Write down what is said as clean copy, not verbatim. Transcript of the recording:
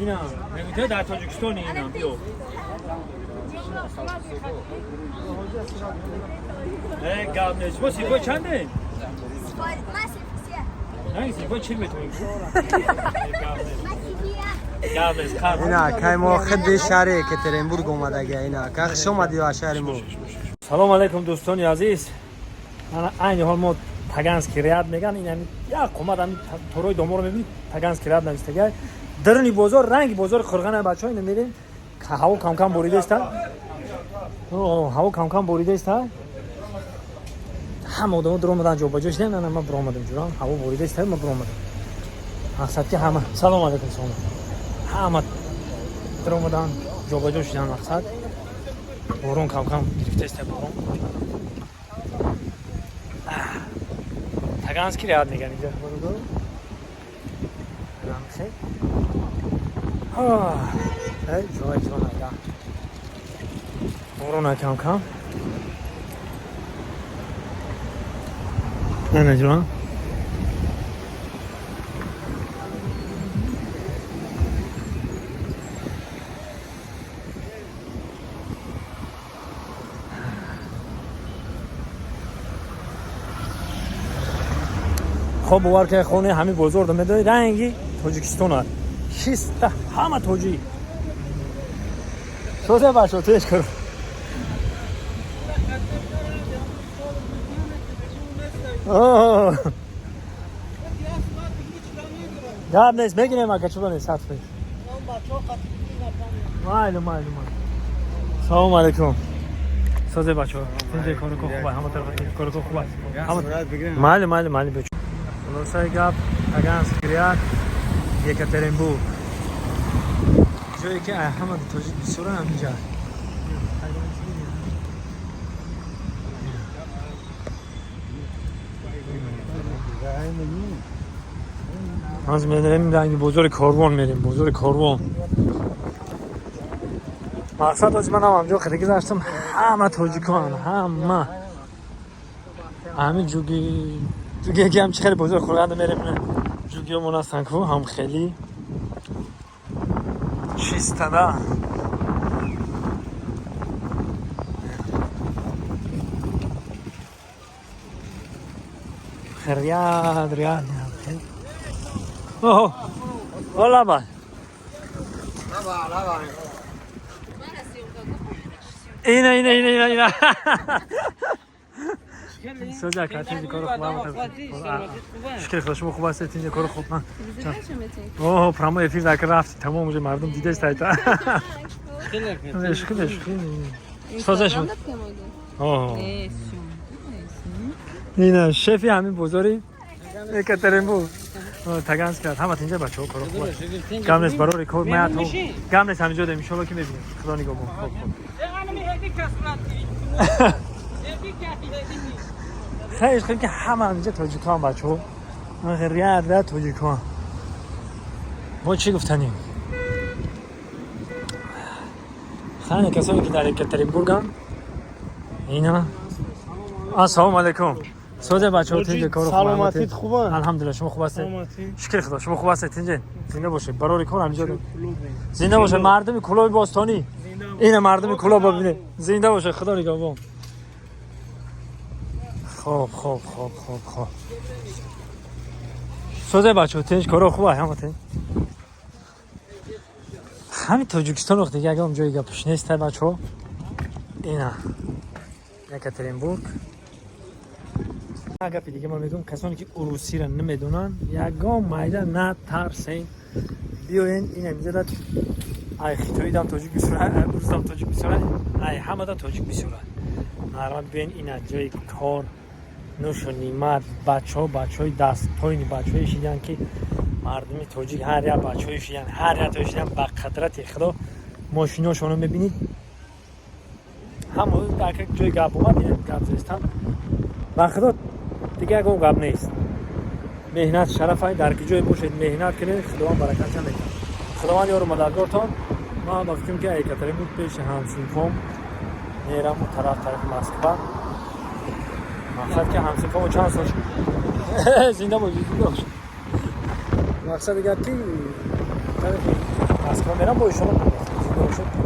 Ина, мегӯяд дар Тоҷикистон ина биё. Э, гап нест. Мо синфои чанде? Не, синфои чил метавонем. Гап нест. Гап нест. Ина кай мо худи шаҳри Екатеринбург омадагия. Ина ка хуш омадӣ ба шаҳри мо. Салом алейкум, дӯстони азиз. Ана айни ҳол мо Таганский ряд меган, ин ҳами як қомат ҳами торои доморо мебинед, Таганский ряд навиштагай. Даруни бозор ранги бозори Қурғана, бачаҳо, ина мерем. Ҳаво камкам боридаиста. Ҳаво камкам боридаиста. Ҳама одамо дуромадан, ҷобаҷо шидан, ана ман биромадам ҷурам, ҳаво боридаиста, ман биромадам. Мақсад ки ҳама салом алейкум, салом. Ҳама дуромадан, ҷобаҷо шидан, мақсад. Борон камкам гирифтаиста борон. Таганский ряд меган инҷа. Рамсе. Эй, ҷой ҷон ага. Борон кам кам. Ана ҷон. Хоб, бовар кунед, хонаи ҳамин бозор да медонед, ранги Тоҷикистон аст. Чиста ҳама тоҷик. Шозе бачо, теш кор. Гап нест, мегирем ака, чуба нест, сатф нест. Майлу, майлу, майлу. Салом алейкум. Созе бачо, тинҷе коруко хубай, ҳама тарафа коруко хубай. Ҳама майли, майли, майли бечо. Хулосаи гап, Таганский ряд, Екатеринбург. Ҷое ки ай ҳама тоҷик бисёра ҳаминҷа. Ҳоз мерем ранги бозори Корвон мерем, бозори Корвон. Мақсад ҳози манам ҳамҷо хеле гузаштам, ҳама тоҷикон, ҳама. Ҳамин ҷуги ҷуги ки ҳам чи хеле бозори Хурғанда мерем, ҷугиёмон ҳастанд ку, ҳам хеле чистада. Ряд, ряд, ряд. Оҳо. Ола ба. Ина, ина, ина, ина, ина. Сози ака, тинҷи коро хуб, ҳама тараф. Шукри Худо, шумо хуб ҳастед, тинҷи коро хуб. Оҳо, прямой эфир дар рафти, тамом уже мардум дидест айта. Шукр, шукр. Соза шуд. Оҳо. Ина шефи ҳамин бозори Екатеринбург. Таганский ряд. Ҳама тинҷа бачаҳо, коро хуб. Гап нест, барори кор маят. Гап нест, ҳаминҷо дем, иншоалло ки мебинем. Худо нигоҳбон. Хуб, хуб. Хеле хеле ки ҳама ҳаминҷа тоҷикон бачаҳо. Ряд ряд тоҷикон. Мо чӣ гуфтанем? Хеле касоне ки дар Екатеринбурганд. Ина. Ассалому алайкум. Созе бачаҳо, тинҷе коро хуб. Саломатит хуба? Алҳамдулилла, шумо хуб ҳастед? Шукри Худо, шумо хуб ҳастед, тинҷе? Зинда бошед. Барори кор ҳаминҷо. Зинда бошед, мардуми Кӯлоби бостонӣ. Ина мардуми Кӯлоб бибинед. Зинда бошед, Худо нигаҳбон. Хоб, хоб, хоб, хоб, хоб. Созе бачаҳо, тинҷ коро хуб ҳама тинҷ. Ҳамин Тоҷикистон вақте ягон ҷои гапш нест, бачаҳо. Ина Екатеринбург. Гапи дига ман мегӯям, касоне ки урусиро намедонанд, ягон майда натарсен, биёен ин ҳаминҷода. Ай хитоидам тоҷик бисёра, ай урусдам тоҷик бисёра, ай ҳамада тоҷик бисёра. Нарма биёен ина ҷои кор, нӯшу нимат, бачаҳо, бачаҳои дастпойни бачаҳое шидан ки мардуми тоҷик ҳар як бачаҳое шидан, ҳар як тоҷик шидан, ба қадрати Худо мошиношонро мебинед. Ҳама дар як ҷои гап омад, гап зестан. Ба Худо дига ягон гап нест. Меҳнат шарафай, дар ки ҷое бошед меҳнат кунед, Худованд баракатша мекунад. Худованд ёру мададгортон. Ман ба фикрам ки Екатеринбург пеши ҳамсинфом мерам, тараф тарафи Москва. Мақсад ки ҳамсинфомо чанд сол зинда бошед, зинда бошед. Мақсади гап ки тарафи Мерам бо, иншолло, зинда бошед.